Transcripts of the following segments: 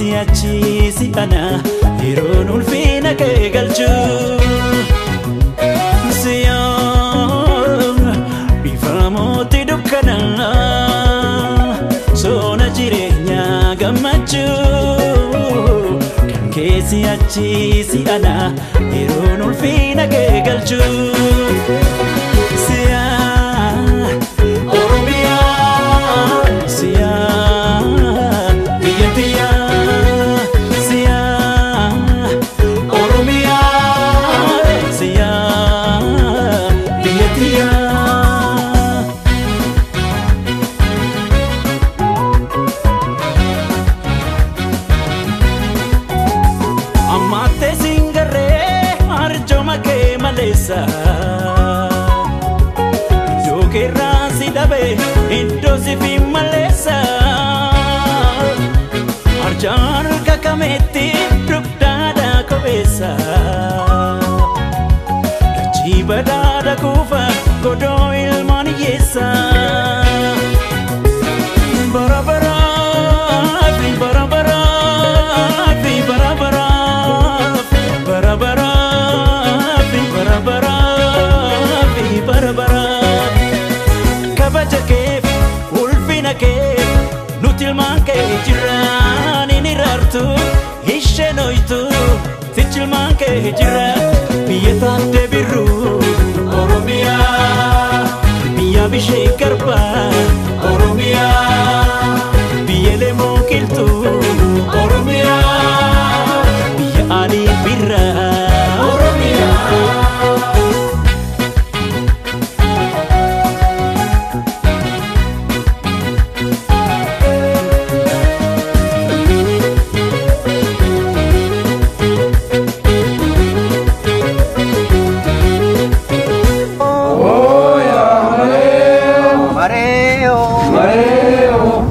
keesi achi si ana yeroon ulfina kee galchu siyaa ifamooti dukkana sona jireenya gammachuu kan keesi achi si ana yeroon ulfina kee galchu siyaa Oromiyaa siyaa Iddoo keerraa si dhabe iddoo si fi maleessa arjaan kakameetti dugdaadha kopheessa dachii badhaadha kuufa godoo ilmaan hiyyeessa bara baraaf bara baraaf bara baraaf bara baraaf bara baraaf kabaja keef ulfina keef nuti ilmaan kee jiraan hin iraartu isheen hoytu sichi ilmaan kee jira biyya taattee birruu Oromiyaa biyya bishee garbaa Oromiyaa biyya lemoo qilxuu Oromiyaa biyya alii birraa Oromiyaa.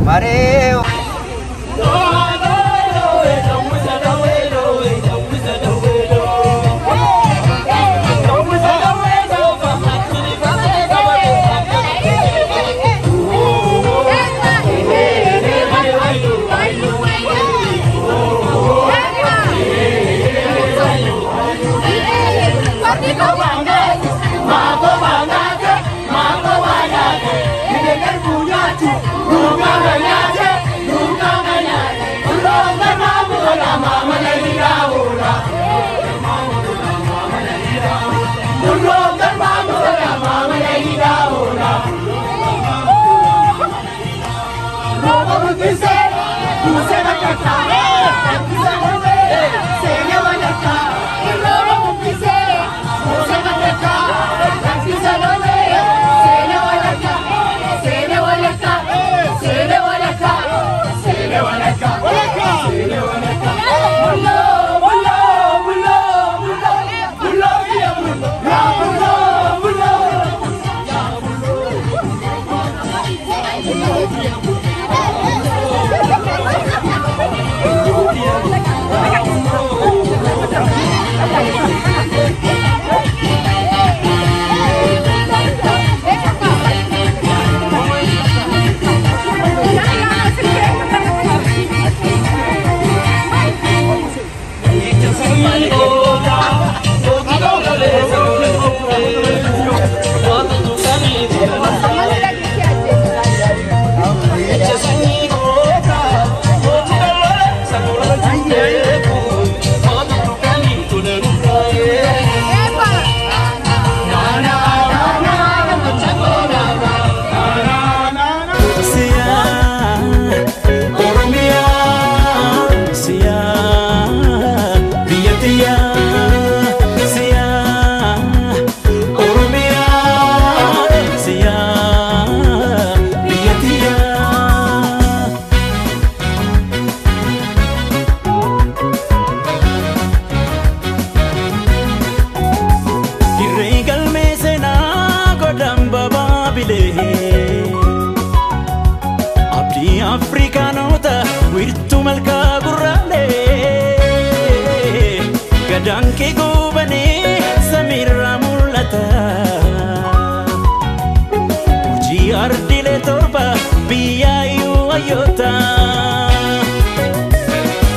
Mareo. Afrikaanota wiirtuu malkaa gurraalee gadaan kee goobanii samiirraa mul'ata. Hojii ardiilee torba biyya iyyuu hayyoota.